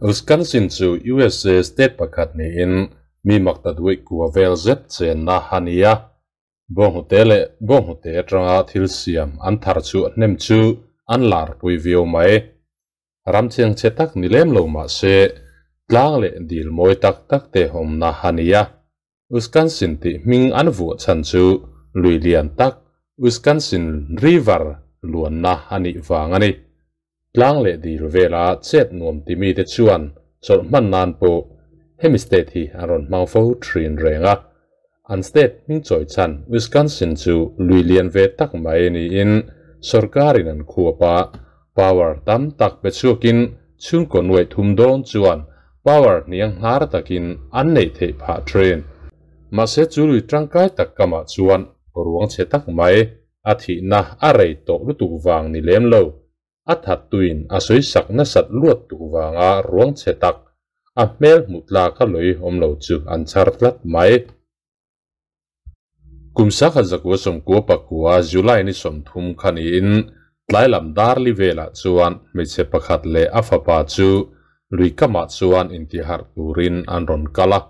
Wisconsin chu USA state pakhat niin mi maktaduai kua vel zet chenna a ni a. Bawnghnute leh bawnghnute atanga thil siam an thar chhuah hnem chu an lar pui viau mai. Ram cheng chhe tak ni lem lo mah se tlang leh dil mawi tak tak te awmna a ni a. Wisconsin tih hming an vuah chhan chu lui lian tak Wisconsin River luanna a nih vang a ni. Tlang leh dil vela chet nuam ti mite chuan chawlh hman nan pawh hemi state hi an rawn hmang fo thin reng a. An state hming chawi chhan Wisconsin chu lui lian ve tak mai niin sorkarin an khuap a, power tam tak pe chhuakin chhungkaw nuaih thum dawn chuan power hniang hnar takin an neih theih phah thin. Mahse chu lui tangkai tak kamah chuan ruang chhe tak mai a thihna a rei tawh lutuk vang ni lem lo. A that tuin a sawi sak nasat luat tuk vanga ruang chhe tak a hmel hmuh tlak a lawih awm lo chu an chhar tlat mai. Kum sakhat zakua sawmkua pakua July ni 30 khanin tlai lam dar li velah chuan hmeichhe pakhat leh a fapa chu lui kamah chuan intihar turin an rawn kal a.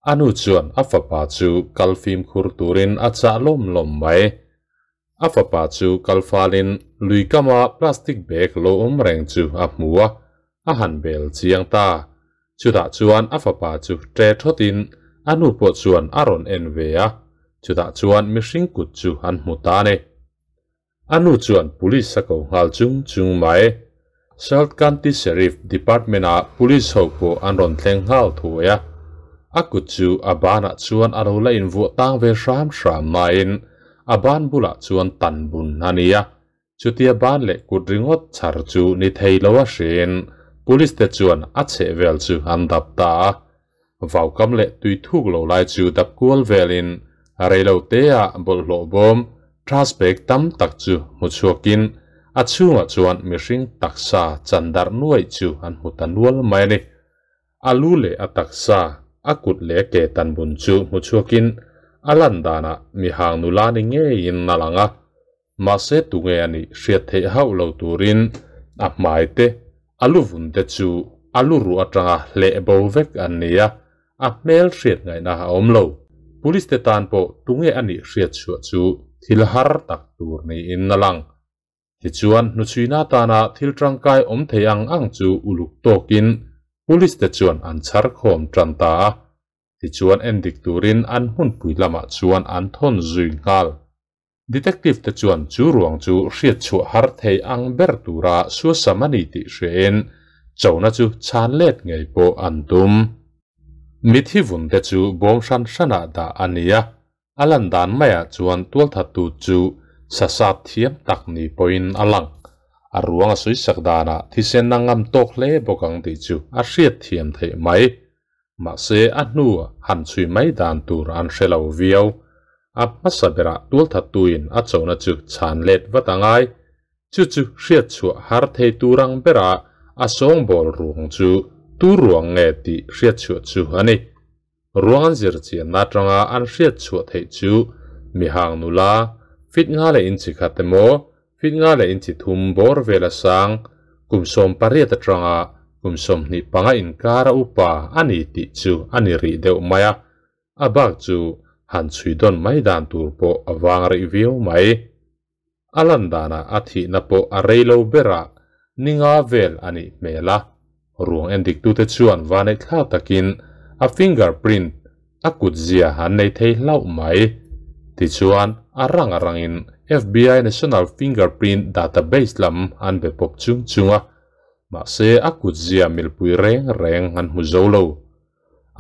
A nu chuan a fapa chu kal fimkhur turin a chah lawm lawm mai. A fapa chu kal falin lui kama plastic bag lo awm reng chu a hmu a, a han bel chiang ta. Chutah chuan a fapa chu ṭe thawtin a nu pawh chuan a rawn en ve a, chutah chuan mihring kut chu an hmu ta a ni. A nu chuan police a ko nghal chung chung mai. Salt County Sheriff Department-ah police ho pawh an rawn thleng nghal thuai a. A kut chu a banah chuan a lo la invuah tang ve hram hram nain a ban bulah chuan tan bun a ni a. Chutia ban leh kut ringawt chhar chu ni thei lo a hriin police te chuan a chheh vel chu an dap ta a. Vaukam leh tui thuk lo lai chu dap kual velin reilo teah bawlhhlawh bawm trash bag tam tak chu hmu chhuakin a chhungah chuan mihring taksa chan darh nuaih chu an hmu ta nual mai a ni. A lu leh a taksa, a kut leh a ke tan bun chu hmu chhuakin a lan danah mihang nula ni ngeiin a lang a. Mahse tunge a nih hriat theih hauh lo turin a hmai te, a lu vun te chu a lu ruh atanga hleh bo vek an ni a, a hmel hriat ngaihna a awm lo. Police te tan pawh tunge a nih hriat chhuah chu thil har tak tur niin a lang. Tichuan hnuchhuina atana thil tangkai awm thei ang ang chu uluk tawkin police te chuan an chhar khawm tan ta a. Tichuan endik turin an hmunpui lamah chuan an thawn zui nghal. Detective te chuan chu ruang chu hriat chhuah har thei ang ber tura suasam a ni tih hriain chona chu chhan let ngei pawh an tum. Mithi vun te chu bawm hran hranah dah a ni a, a lan dan maiah chuan tualthattu chu sasap thiam tak ni pawhin a lang. A ruang a sawisak danah thisen a ngam tawk hle bawk ang tih chu a hriat thiam theih mai. Mahse a hnu han chhui mai dan tur an hre lo viau. A hmasa berah tualthattuin a chona chu chhan let vat a ngai. Chu chu hriat chhuah har thei tur ang bera a sawngbawl ruang chu tu ruang nge tih hriat chhuah chu a ni. Ruang an zir chianna atanga an hriat chhuah theih chu mihang nula, fit nga leh inchi khat emaw, fit nga leh inchi thum bawr vel a sang, kum 18 atanga kum 25 inkar a upa a ni tih chu a ni rih deuh mai a. A bak chu han chhui dawn mai dan tur pawh a vang rih viau mai. A lan danah a thihna pawh a rei lo berah ni nga vel a nih hmel a. Ruang endiktute chuan vaneih thlak takin a fingerprint a kut zia an nei thei hlauh mai. Tichuan a rang a rangin FBI National Fingerprint Database lam an be pawp chung chung a. Mahse a kut zia milpui reng reng an hmu zo lo.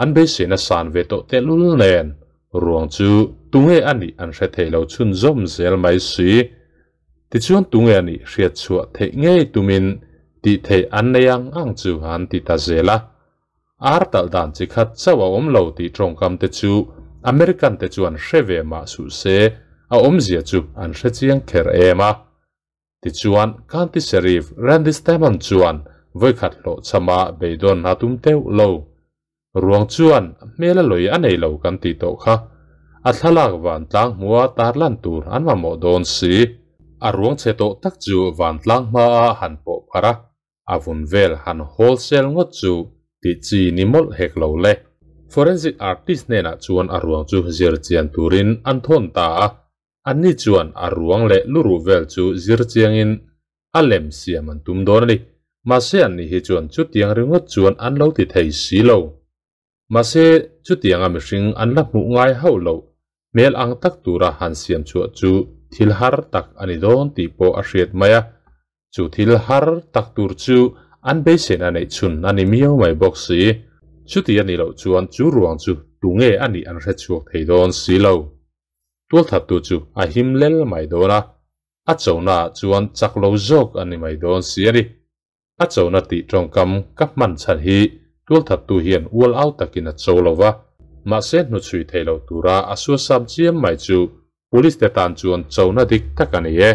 An beiseina san ve tawh tehlul nen ruang chu tunge a nih an hre thei lo chhunzawm zel mai si. Tichuan tunge a nih hriat chhuah theih ngei tumin tih theih an nei ang ang chu an ti ta zel a. Ar talh dan chi khat chauh a awm lo tih tawngkam te chu American te chuan hre ve mah suh se a awmzia chu an hre chiang kher em a. Tichuan County Sheriff Randy Stamon chuan vawikhat hlawh chama beidawn a tum teuh lo. Ruang chuan hmel a lawi a nei lo kan tih tawh kha. A thlalak vantlang hmua tarlan tur an mamawh dawn si. A ruang chhe tawh tak chu vantlang hmaa han pawh phar a. A vun vel han wholesale ngawt chu tih chi ni mawlh hek lo le. Forensic artist hnenah chuan a ruang chu zir chian turin an thawn ta a, anni chuan a ruang leh luruh vel chu zir chiangin a lem siam an tum dawn a ni. Mahse anni hi chuan chutiang ringawt chuan an lo ti thei si lo. Mahse chutianga mihring an la hmuh ngai hauh loh hmel ang tak tura han siam chhuah chu thil har tak a ni dawn tih pawh a hriat mai a. Chu thil har tak tur chu an beiseina neih chhun a ni miau mai bawk si. Chuti a nih loh chuan chu ruang chu tunge a nih an hre chhuak thei dawn si lo. Tualthattu chu a him lel mai dawn a, a chonaah chuan chak lo zawk a ni mai dawn si a ni. A chona tih tawngkam ka hman chhan hi tualthattu hian ual au takin a cho lo va, mahse hnuchhui thei lo tura a suasam chiam mai chu police te tan chuan chona dik tak a ni e.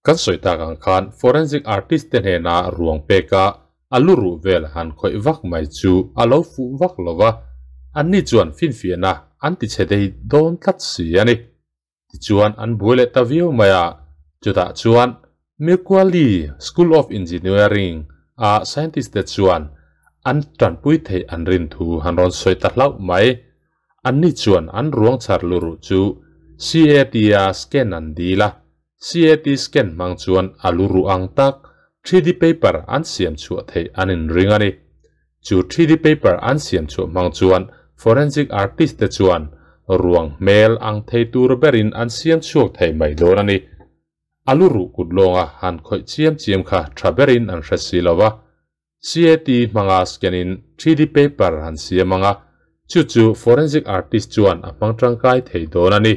Kan sawi tak ang khan forensic artist te hnena ruang peka a lu ruh vel han khawih vak mai chu a lo fuh vak lo va, anni chuan finfiahna an ti chhe dei dawn tlat si a ni. Tichuan an buai leh ta viau mai a, chutah chuan Milkwali School of Engineering a scientist te chuan an tanpui theih an rin thu han rawn sawi ta hlauh mai. Anni chuan an ruang chhar lu ruh chu CAT a scan an dil a, CAT scan hmang chuan a lu ruh ang tak 3D paper an siam chhuah theih an inring a ni. Chu 3D paper an siam chhuah hmang chuan forensic artist te chuan ruang hmel ang thei tur berin an siam chhuak thei mai dawn a ni. A lu ruh kut lawnga han khawih chiam chiam kha tha berin an hre si lo va. CAT hmanga scan in 3D paper an siam anga, chu chu forensic artist chuan a hmang tangkai thei dawn a ni.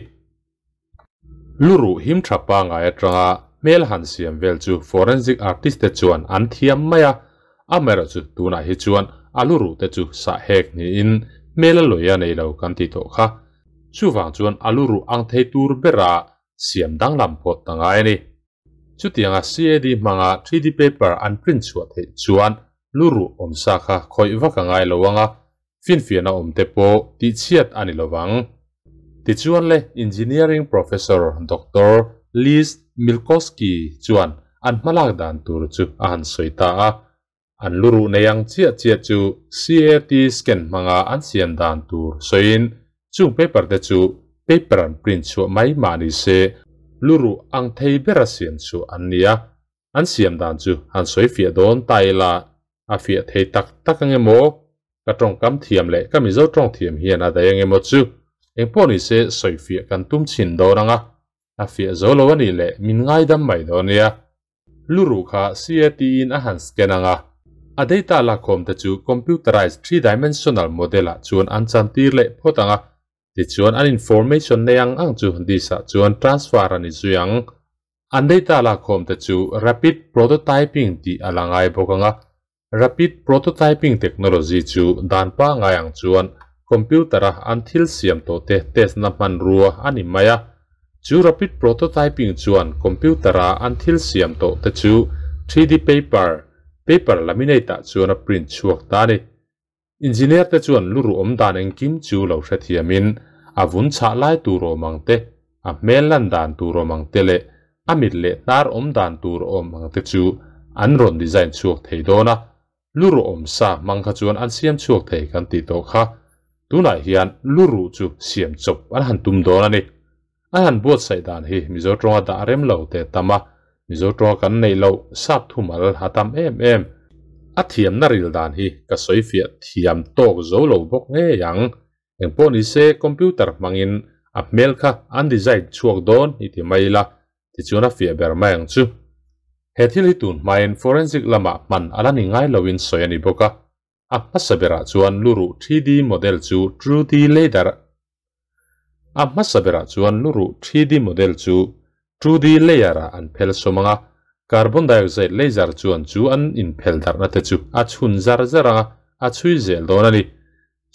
Lu ruh him tha pangai atanga hmel han siam vel chu forensic artist te chuan an thiam mai a, amaherawh chu tunah hi chuan a lu ruh te chu sah hek niin hmel a lawi a nei lo kan ti tawh kha. Chuvang chuan a lu ruh ang thei tur bera siam danglam phawt ta ngai a ni. Chutianga CAD hmanga 3D paper an print chhuah theih chuan lu ruh awmsa kha khawih vak a ngai lo ang a, finfiahna awm te pawh tihchhiat a ni lovang. Tichuan le Engineering Professor Doctor Liz Milkowski chuan an hmalak dan tur chu a han sawi ta a. An lu ruh nei ang chiah chiah chu CAT scan hmanga an siam dan tur sawiin chung paper te chu paper an print chhuah mai mah ni se lu ruh ang thei bera siam chhuah an ni a. An siam dan chu han sawi fiah dawn ta ila a fiah thei tak tak ang emaw? Ka tawngkam thiam leh ka Mizo tawng thiam hian a daih ang emaw chu engpawh ni se sawi fiah kan tum chhin dawn ang a, a fiah zo lo a nih leh min ngaidam mai dawn nia. Lu ruh kha CAT in a han scan ang a, a data lakkhawm te chu computerized three-dimensional model ah chuan an chantir leh phawt ang a, tichuan an information nei ang ang chu disk ah chuan transfer a ni zui ang. An data lakkhawm te chu rapid prototyping tih a la ngai bawk ang a, rapid prototyping technology chu dan pangngai ang chuan computer a an thil siam tawh te test na hmanrua a ni mai a. Chu rapid prototyping chuan computer a an thil siam tawh te chu 3D paper, paper laminate ah chuan a print chhuak ta a ni. Engineer te chuan lu ruh awm dan engkim chu lo hrethiamin a vun chhah lai tur awm ang te, a hmel lan dan tur awm ang te leh a mit leh hnar awm dan tur awm ang te chu an rawn design chhuak thei dawn a. Lu ruh awm sa hmang kha chuan an siam chhuak thei kan tih tawh kha. Tunah hian lu ruh chu siam chawp an han tum dawn a ni. An han buatsaih dan hi Mizo tawnga dah rem lo teh tam a, Mizo tawnga kan neih loh sap thumal a tam em em. A thiamna ril dan hi ka sawi fiah thiam tawk zo lo bawk ngei ang. Engpawh ni se computer hmangin a hmel kha an design chhuak dawn i ti mai ila, tichuan a fiah ber mai ang chu. He thil hi tun hmain forensic lamah hman a la ni ngai loin sawi a ni bawk a. A hmasa berah chuan luruh 3D model chu 2D layer A hmasa berah chuan luruh 3D model chu 2D layer ah an phel sawm ang a, carbon dioxide laser chuan chu an inphel darhna te chu a chhun zar zar ang a, a chhui zel dawn a ni.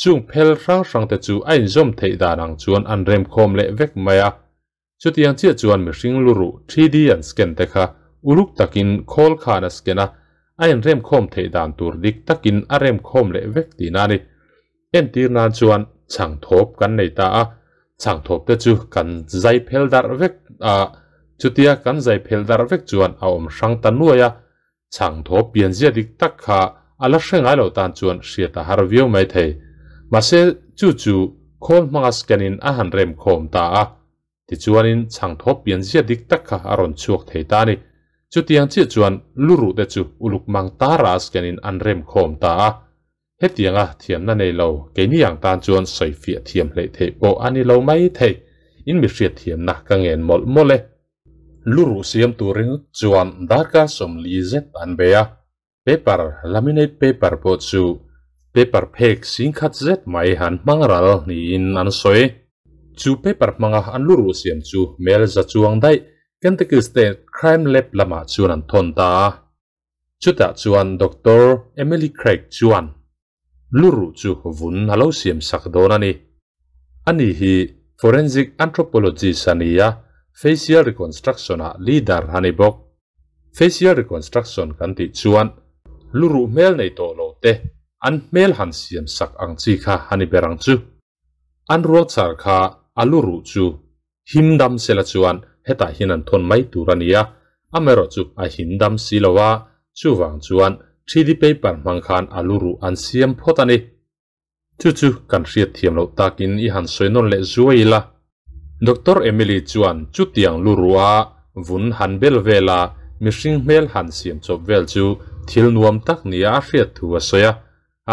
Chung phel hrang hrang te chu a inzawm theih dan ang chuan an remkhawm leh vek mai a. Chutiang chiah chuan mihring luruh 3D an scan te kha uluk takin khawl khan a scan a, a inremkhawm theih dan tur dik takin a remkhawm leh vek tihna a ni. Entir nan chuan chhang thawp kan nei ta a, chhang thawp te chu kan zai phel darh vek a, chutia kan zai phel darh vek chuan a awm hrang ta nuai a. Chhangthawp pianzia dik tak kha a la hre ngai lo tan chuan hriat a har viau mai thei. Mahse, chu chu khawl hmanga scan in a han rem khawm ta a. Tichuanin chhangthawp pianzia dik tak kha a rawn chhuak thei ta a ni. Chutiang chiah chuan luruh te chu uluk mang tara scan in an rem khawm ta a. Hetianga thiamna nei lo keini ang tan chuan sawifiah thiam hleih theih pawh a ni lo mai thei. In mi hriat thiamna ka ngen mawlh mawlh e. Luruh siam turin chuan darkar 40 zet an bei a. Paper, laminate paper pawh chu paper phek singkhat zet mai han hmang ral niin an sawi. Chu paper hmanga an luruh siam chu mel za chuang daih Kentucky State Crime Lab lamah chuan an thawn ta a. Chutah chuan Doctor Emily Craig chuan luruh chu vun a lo siam sak dawn a ni. Ani hi forensic anthropologist a ni a, facial reconstruction-ah leader a ni bawk. Facial reconstruction kan tih chuan luruh hmel nei tawh lo te an hmel han siam sak ang chi kha a ni ber ang chu. An rual char kha a luruh chu him dam sela chuan hetah hian an thawn mai tur a ni a, amaherawh chu a him dam si lo a, chuvang chuan 3D paper hmang khan a luruh an siam phawt a ni. Chu chu kan hriat thiam loh takin i han sawi nawn leh zuai ila. Doctor Emily chuan chutiang lu ruah vun han bel vela mihring hmel han siam chawp vel chu thil nuam tak nia a hriat thu a sawi a,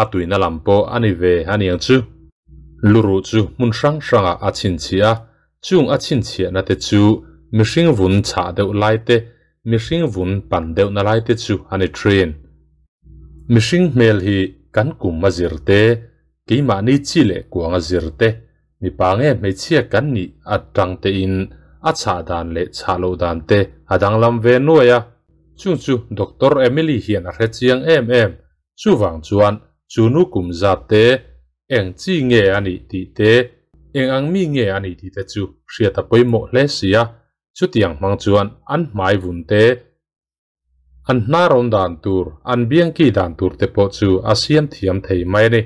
a tuina lam pawh a ni ve a niang chu. Lu ruh chu hmun hrang hrangah a chhinchhiah a, chung a chhinchhiahna te chu mihring vun chhah deuh lai te, mihring vun pan deuhna lai te chu a ni thin. Mihring hmel hi kan kum a zir te, keimahni chi leh kuang a zir te, mipa nge hmeichhia kan nih atang tein a chhah dan leh chhah loh dan te a danglam ve nuai a. Chung chu Doctor Emily hian a hre chiang em em. Chuvang chuan chu nu kum zat te, eng chi nge a nih tih te, eng ang mi nge a nih tih te chu hriat a pawimawh hle si a. Chutiang hmang chuan an hmai vun te, An hnar awm dan tur, an biangki dan tur te pawh chu a siam thiam thei mai a ni.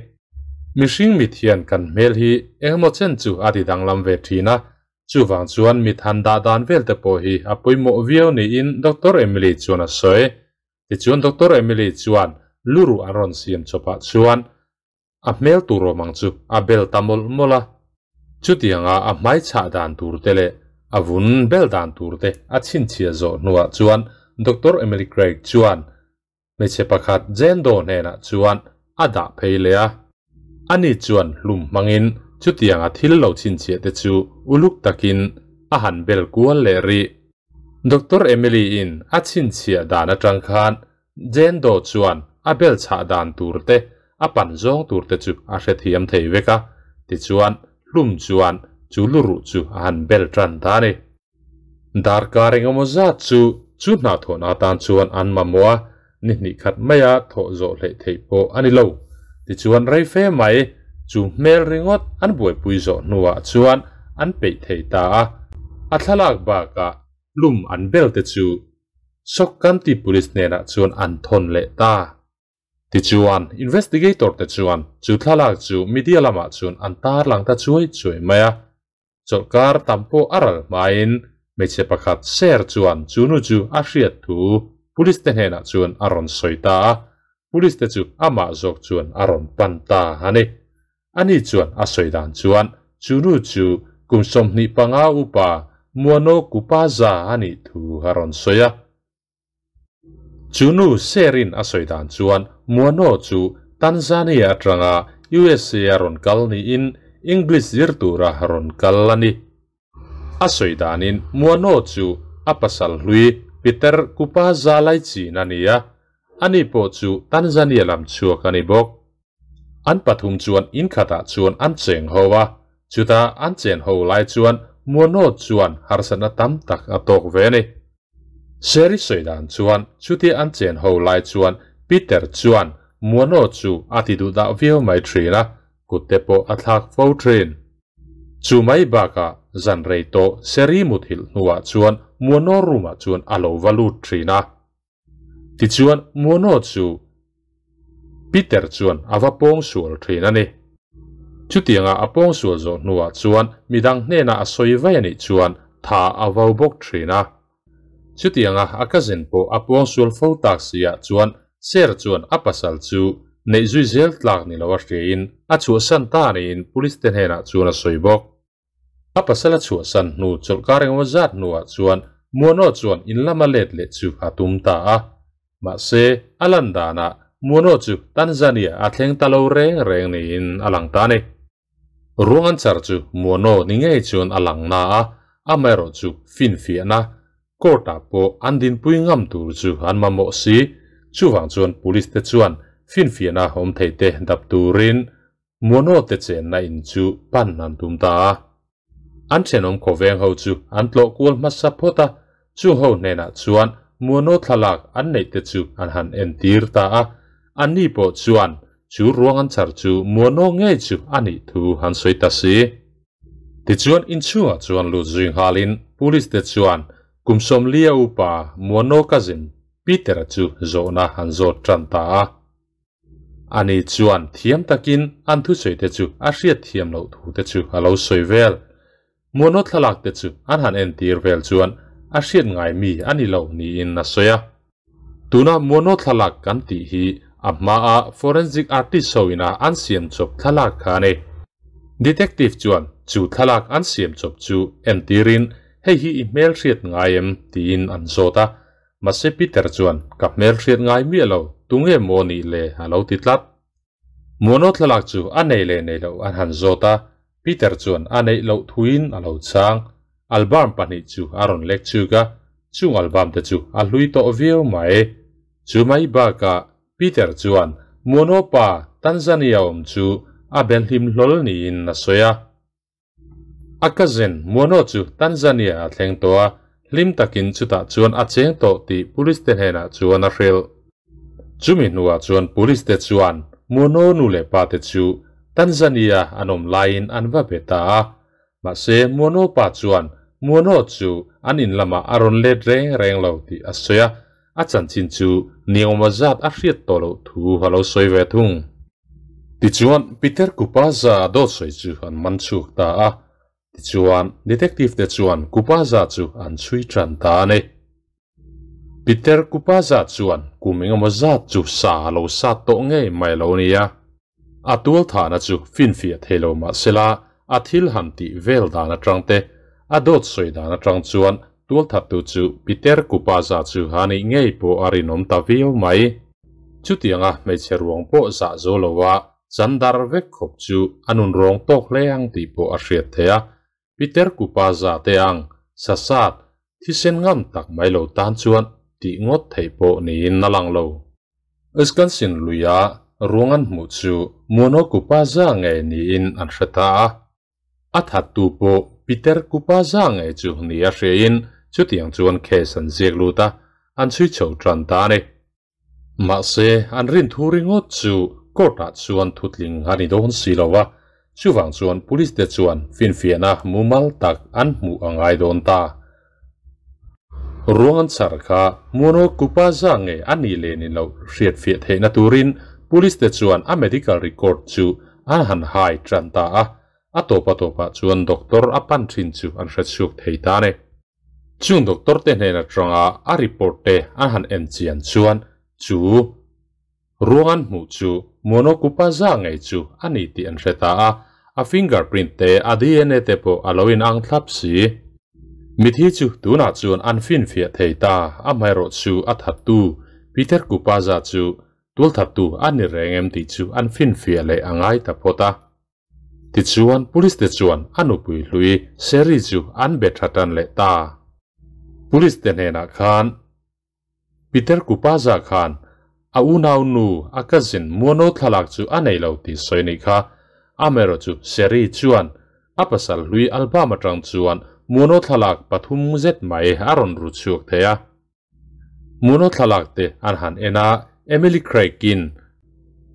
Mihring mit hian kan hmel hi engemaw chen chu a ti danglam ve thin a, chuvang chuan mit han dah dan vel te pawh hi a pawimawh viau niin Doctor Emily chuan a sawi. Tichuan Doctor Emily chuan luruh an rawn siam chawpah chuan A hmel tur awm ang chu a bel ta mawlh mawlh a. Chutianga a hmai chhah dan tur te leh a vun bel dan tur te a chhinchhiah zawh hnuah chuan Doctor Emily Craig chuan hmeichhe pakhat Jane Doe hnenah chuan a dah phei leh a. Ani chuan hlum hmangin chutianga thil lo chhinchhiah te chu uluk takin a han bel kual leh rih. Doctor Emily in a chhinchhiah dan atang khan Jane Doe chuan a bel chhah dan tur te, a pan zawng tur te chu a hrethiam thei vek a, tichuan hlum chuan chu luruh chu a han bel tan ta a ni. Darkar engemaw zat chu chu hnathawhna atan chuan an mamawh a, ni hnih khat maia thawh zawh hleih theih pawh a ni lo. Tichuan rei fe mai chu hmel ringawt an buaipui zawh hnuah chuan an peih thei ta a, a thlalak bakah hlum an bel te chu Sokkanti Police hnenah chuan an thawn leh ta. Tichuan, investigator te chuan chu thlalak chu media lamah chuan an tarlang ta chuai chuai mai a. Chawlhkar tam pawh a ral hmain hmeichhe pakhat Ser chuan chu nu chu a hriat thu Police te hnenah chuan a rawn sawi ta a, Police te chu amah zawk chuan a rawn pan ta a ni. Ani chuan a sawi dan chuan chu nu chu kum 25 upa Muano Kupaza a nih thu a rawn sawi a. Chu nu Serin a sawi dan chuan Muano chu Tanzania atanga USA a rawn kal niin English zir tura rawn kal a ni. A sawi danin Muano chu a pasal hlui Peter Kupaza laichin a ni a, ani pawh chu Tanzania lam chhuak a ni bawk. An pathum chuan in khatah chuan an cheng ho a, chutah an chen ho lai chuan Muano chuan harsatna tam tak a tawk ve a ni. Sherry sawi dan chuan chutia an chen ho lai chuan Peter chuan Muano chu a ti duh dah viau mai thin a, kut te pawh a thlak fo thin. Chu mai bakah zan rei tawh Sherry muthilh hnuah chuan Muano room ah chuan a lo va lut thin a. Tichuan Muano chu Peter chuan a va pawng sual thin a ni. Chutianga a pawng sual zawh hnuah chuan midang hnenah a sawi vai a nih chuan tha a vau bawk thin a. Chutianga a cousin pawh a puangsual fo tak si ah chuan Sarah chuan a pasal chu neih zui zel tlak ni lo a hriain a chhuahsan ta niin police te hnenah chuan a sawi bawk. A pasal a chhuahsan hnu chawlhkar engemaw zat hnuah chuan Muano chuan in lama let leh chu a tum ta a. Mahse, a lan danah Muano chu Tanzania a thleng ta lo reng reng niin a lang ta a ni. Ruang an char chu Muano ni ngei chuan a lang na a, amaherawh chu finfiahna court-ah pawh an dinpui ngam tur chu an mamawh si. Chuvang chuan police te chuan finfiahna awm thei te dap turin Muano te chenna in chu pan an tum ta a. An thenawm khawveng ho chu an tlawh kual hmasa phawt a, chung ho hnenah chuan Muano thlalak an neih te chu an han entir ta a. Anni pawh chuan chu ruang an char chu Muano ngei chu a nih thu an sawi ta si. Tichuan inchhungah chuan lut zui nghalin police te chuan kum 40 a upa Muano cousin Peter-a chu zawhna an zawt tan ta a. Ani chuan thiam takin an thusawi te chu a hriat thiam loh thu te chu a lo sawi vel. Muano thlalak te chu an han entir vel chuan a hriat ngai mi a ni lo niin a sawi a. Tuna Muano thlalak kan tih hi a hmaa forensic artist ho ina an siam chawp thlalak kha a ni. Detective chuan chu thlalak an siam chawp chu entirin hei hi i hmel hriat ngai em tiin an zawt a. Mahse Peter chuan, Ka hmel hriat ngai miah lo, tunge maw nih le? a lo ti tlat. Muano thlalak chu a nei leh nei loh an han zawt a, Peter chuan a neih loh thuin a lo chhang. Album pahnih chu a rawn lek chuk a, chung album te chu a hlui tawh viau mai. Chu mai bakah Peter chuan Muano pa Tanzania awm chu a be hlim hlawl niin a sawi a. A cousin Muano chu Tanzania a thleng tawh a, hlim takin chutah chuan a cheng tawh tih police te hnenah chuan a hrilh. Chumi hnuah chuan police te chuan Muano nu leh pa te chu Tanzania an awm laiin an va be ta a. Mahse Muano pa chuan Muano chu an in lamah a rawn let reng reng lo tih a sawi a, A chanchin chu niawma zat a hriat tawh loh thu a lo sawi ve thung. Tichuan, Peter Kupaza dawt sawi chu an man chhuak ta a. Tichuan, detective te chuan Kupaza chu an chhui tan ta a ni. Peter Kupaza chuan kum engemaw zat chu sa a lo sat tawh ngei mai lo nia. A tualthahna chu finfiah thei lo mah sela, a thil han tih vel dan atang te, a dawt sawi dan atang chuan tualthattu chu Peter Kupaza chu a nih ngei pawh a rinawm ta viau mai. Chutianga hmeichhe ruang pawh zah zo loa chan dar vek khawp chu a nun rawng tawk hle ang tih pawh a hriat theih a, Peter Kupaza te ang sasat thisen ngam tak mai lo tan chuan tih ngawt theih pawh niin a lang lo. Wisconsin luia ruang an hmuh chu Muano Kupaza ngei niin an hre ta a. A thattu pawh Peter Kupaza ngei chu ni a hriain chutiang chuan case an ziak lut a, an chhui chho tan ta a ni. Mahse, an rin thu ringawt chu court-ah chuan thutling a ni dawn si lo a, chuvang chuan police te chuan finfiahna mumal tak an hmuh a ngai dawn ta. Ruang an chhar kha Muano Kupaza nge a nih leh ni loh hriatfiah theihna turin police te chuan a medical record chu an han hai tan ta a, a tawpa tawpah chuan doctor a pan thin chu an hrechhuak thei ta a ni. Chung doctor te hnen atanga a report te an han en chian chuan chu ruang an hmuh chu Monokupaza ngei chu a ni tih an hre ta a, a fingerprint te a DNA te pawh a lo in ang thlap si. Mithi chu tunah chuan an finfiah thei ta, amaherawh chu a thattu Peter Kupaza chu tualthattu a ni reng em tih chu an finfiah leh a ngai ta phawt a. Tichuan, police te chuan a nupui hlui Sherry chu an be tha tan leh ta. Police te hnenah khan Peter Kupaza khan a unau nu a cousin Muano thlalak chu a nei lo tih sawi anih kha. Amaherawh chu Sherry chuan a pasal hlui album atang chuan Muano thlalak pathum zet mai a rawn ru chhuak thei a. Muno thlalak te an han en a, Emily Craig-in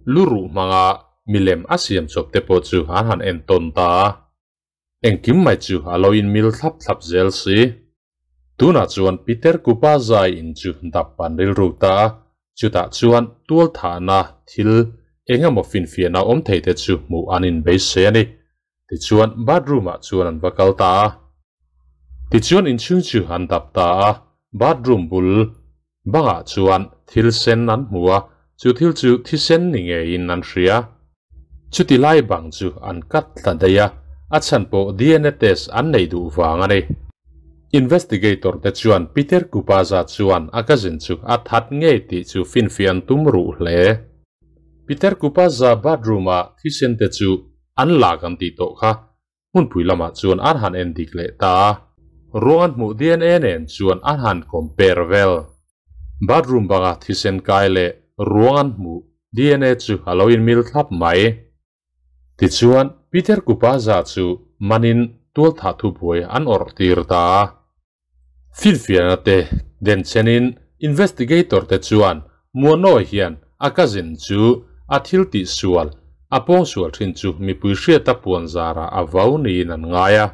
lu ruh hmanga milem a siam chawp te pawh chu an han en tawn ta a. Engkim mai chu a lo inmil thlap thlap zel si. Tunah chuan Peter Kupa zai in chu dap an rilru ta a, chutah chuan tual thahna thil eng emaw finfiahna awm thei te chu hmuh an inbeisei a ni. Tichuan bathroom ah chuan an va kal ta a. Tichuan inchhung chu an dap ta a. Bathroom bul bangah chuan thil sen an hmu a, chu thil chu thisen ni ngeiin an hria. Chuti lai bang chu an cut tla daih a, a chhan pawh DNA test an nei duh vang a ni. Investigator te chuan Peter Kupaza chuan a cousin chu a that ngei tih chu finfiah an tum ruh hle. Peter Kupaza bathroom a thisen te chu an lak an tih tawh kha hmunpui lamah chuan an han en dik leh ta a, ruang an hmuh DNA nen chuan an han compare vel. Bathroom banga thisen kai leh ruang an hmuh DNA chu a lo inmil thlap mai. Tichuan, Peter Kupaza chu manin tualthah thubuai an awrh tir ta a. Finfiahna te denchhenin investigator te chuan Muanawi hian a cousin chu a thil tih sual, a pawng sual thin chu mipui hriata puan zarah a vau niin an ngai a.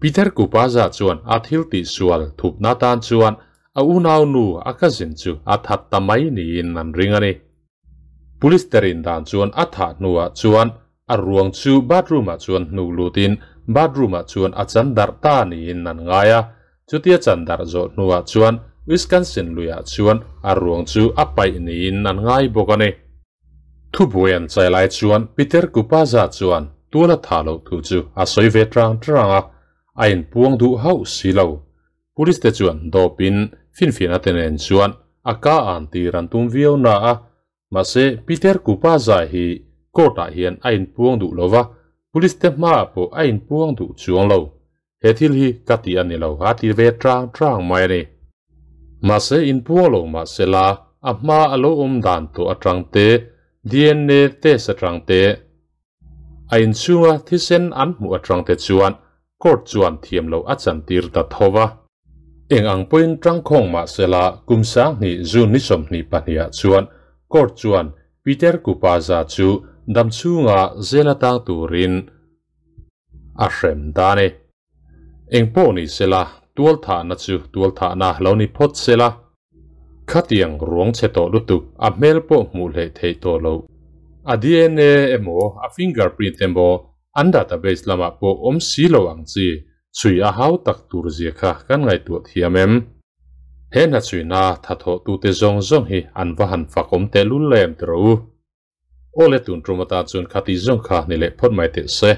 Peter Kupaza chuan a thil tih sual thupna tan chuan a unau nu a cousin chu a that ta mai niin an ring a ni. Police te rin dan chuan a thah hnuah chuan a ruang chu bathroom ah chuan hnuk lutin bathroom ah chuan a chan darh ta niin an ngai a. Chutia chan darh zawh hnuah chuan Wisconsin luiah chuan a ruang chu a paih niin an ngai bawk a ni. Thubuai an chai lai chuan Peter Kupaza chuan tual a thah loh thu chu a sawi ve tang tang a, a inpuang duh hauh si lo. Police te chuan dawpin finfiahna te nen chuan a ka an tir an tum viau na a, mahse Peter Kupaza hi court ah hian a inpuang duh lo va, police te hmaah pawh a inpuang duh chuang lo. He thil hi ka ti a ni lo, a ti ve tang tang mai a ni. Mahse inpuang lo mahse la a hma a lo awm dan tawh atang te, DNA test atang te, A inchhunga thisen an hmuh atang te chuan court chuan thiam loh a chantir ta tho va. Eng ang pawhin tangkhawng mah sela kum 2000 June ni 22 ah chuan court chuan Peter Kupaza chu damchhunga zel atang turin a hrem ta a ni. Eng pawh ni sela tualthahna chu tualthahna lo ni phawt sela. Khatiang ruang chhe tawh lutuk a hmel pawh hmuh hleh theih tawh loh. A DNA emaw a fingerprint emaw an database lamah pawh awm si lo ang chi chhui a hau tak tur zia kha kan ngaihtuah thiam em? He hna chhuina thathawhtute zawng zawng hi an va han fak awm tehlul em tiraw u? Awle tun tum atan chuan khati zawng kha ni leh phawt mai teh se.